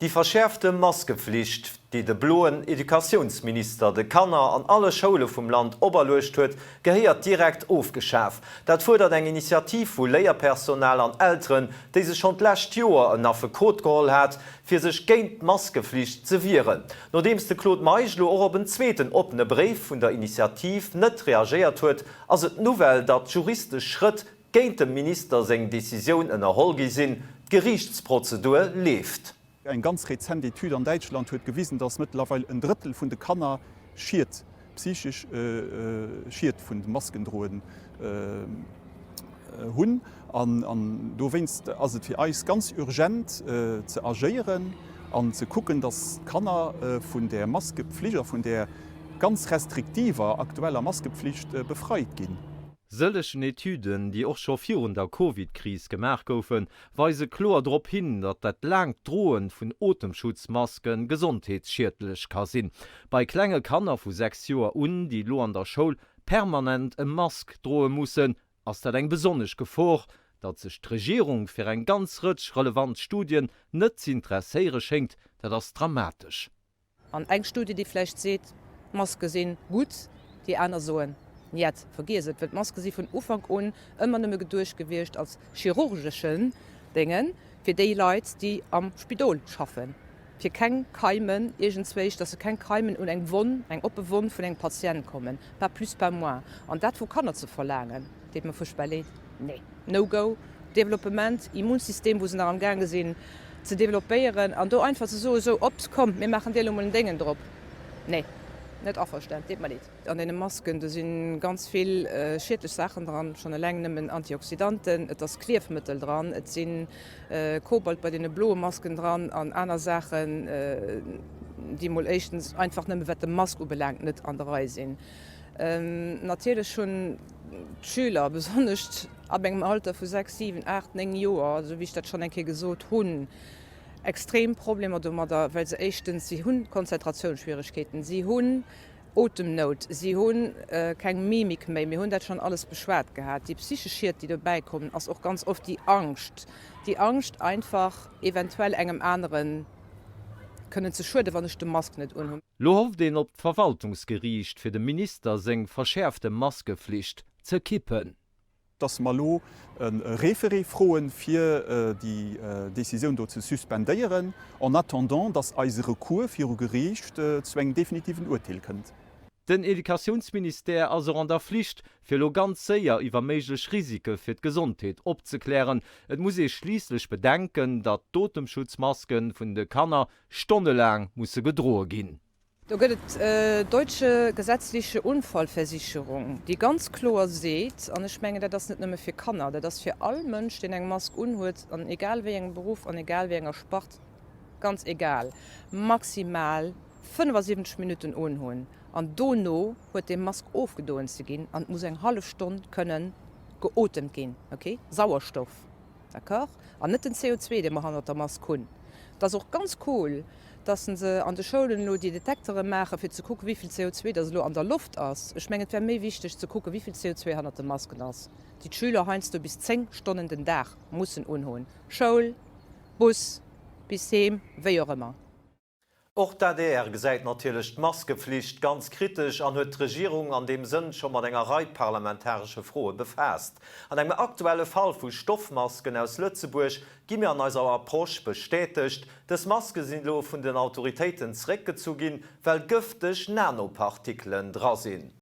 Déi verschäerfte Maskeflicht, déi de bloen Educatiounsminister de Kanner an alle Schoule vum Land operluecht huet, gehéiert direkt ofgeschaf. Dat fuerdert eng Initiativ vu Léierpersonal an Elteren, déi sech schonn d'lescht Joer en Affekot geholl hat, fir sech géint d'Maskeflicht ze wieren. Nodeems de Claude Meisch elo och op en zweeten oppene Bréif vun der Initiativ net reagéiert huet, ass et d'Nouvelle, datt juristesch Schrëtt géint dem Minister seng Decisioun ënnerholl gi sinn. D'Geriichtsprozedur leeft. Eng ganz rezent Etüd an Däitschland huet gewisen, dass mëttlerweil en Drëttel vun de Kanner Schied, psychesch Schied vun dem Maskendroen hunn. An dowéinst ass et fir eis ganz urgent ze agéieren an ze kucken, dass d'Kanner vun där Maskepflicht a vun där ganz restriktiver aktueller Maskepflicht befreit ginn. Sëllegen Etüden, déi och scho virun der Covid-Kris gemaach goufen, weise kloer drop hin, datt dat laangt Droe vun Otemschutzmaske gesondheetsschiedlech ka sinn. Bei klenge Kanner vu 6 Joer un, déi elo an der Schoul permanent e Mask droe mussen, ass dat eng besonnesch Gefor. Datt sech d'Regierung fir eng ganz Rëtsch relevant Studien net z'interesséiere schéngt, dat ass dramatesch. An eng Studie, déi vläicht seet, d'Maske si gutt, déi aner soen, Njet, vergiess et, well d'Maske si vun Ufank un ëmmer nëmme geduecht gewiescht als chirurgeschen Dénge fir déi Leit, déi am Spidol schaffen, fir keng Keimen iergendzwéich, dass se keng Keimen un eng Wonn, eng oppe Wonn vun engem Patient kommen, pas plus, pas moins. An dat vu Kanner ze verlaangen, deet mer fuerchtbar leed, nee. No go, Developpement, Immunsystem, wou se nach am gaange sinn ze developpéieren, an do einfach ze soen, esou, Opps, komm, mir maachen dir elo mol en Déngen drop. Nee, net averstanen, deet mer leed. An deene Masken, do si ganz vill schiedlech Saachen dran, schonn eleng nëmmen Antioxydanten, et ass Kliefmëttel dran, et si Kobalt bei deene bloe Masken dran an aner Saachen, déi mol éischtens einfach nëmme wat de Mask ubelaangt net an der Rei sinn. Natierlech hunn d'Schüler, besonnesch ab engem Alter vu 6, 7, 8, 9 Joer, esou wéi ech dat schonn eng Kéier gesot hunn, extrem Problemer domadder, well se éischtens, si hu Konzentratiounsschwieregkeeten, si hunn Otemnout, si hu keng Mimik méi, mir hunn dat schonn alles beschwat gehat. Déi psychesch Schied, déi dobäi kommen, ass och ganz oft déi Angscht, déi Angscht einfach eventuell engem anere kënnen ze schueden, wann ech de Mask net unhunn. Lo hofft een op d'Verwaltungsgeriicht, fir dem Minister seng verschäerfte Maskeflicht ze kippen. Dass mer elo e Référé froen, fir déi Décisioun do ze suspendéieren, en attendant, dass eise Recours viru Geriicht zu engem definitiven Urteel kënnt. Den Educatiounsministère ass och an der Flicht, fir elo ganz séier iwwer méiglech Risike fir d'Gesondheet opzeklären. Et muss ee schliisslech bedenken, datt d'Otemschutzmaske vun de Kanner stonnelaang musse gedroe ginn. Do gëtt et d'deutsche gesetzliche Unfallversicherung, déi ganz kloer seet, an ech mengen, dat ass net nëmme fir Kanner, dat ass fir all Mënsch, deen eng Mask unhuet, an egal wéi engem Beruff an egal wéi enger Spart, ganz egal, maximal 75 Minutten unhunn an dono huet déi Mask ofgedoen ze ginn an et muss eng hallef Stonn kënnen geotemt ginn, ok, Sauerstoff. D'accord? An net den CO2, dee mer hannert der Mask hunn. Et ass och ganz cool, dass se an de Schoulen elo déi Detektere maachen, fir ze kucken, wéi vill CO2 dass elo an der Loft ass. Ech mengen, et wär méi wichteg ze kucken, wéi vill CO2 hannert de Masken ass, déi d'Schüler heiansdo bis 10 Stonnen den Dag mussen unhunn, Schoul, Bus, bis heem, wéi och ëmmer. Och d'ADR gesäit natierlech d'Maskeflicht ganz kritesch an huet d'Regierung an deem Sënn scho mat enger Rei parlamentaresche Froe befaasst. An engem aktuelle Fall vu Stoffmasken aus Lëtzebuerg gi mir an eiser Approche bestätegt. Dës Maske sinn elo vun den Autoritéiten zeréckgezu ginn, well gëfteg Nanopartikelen dra sinn.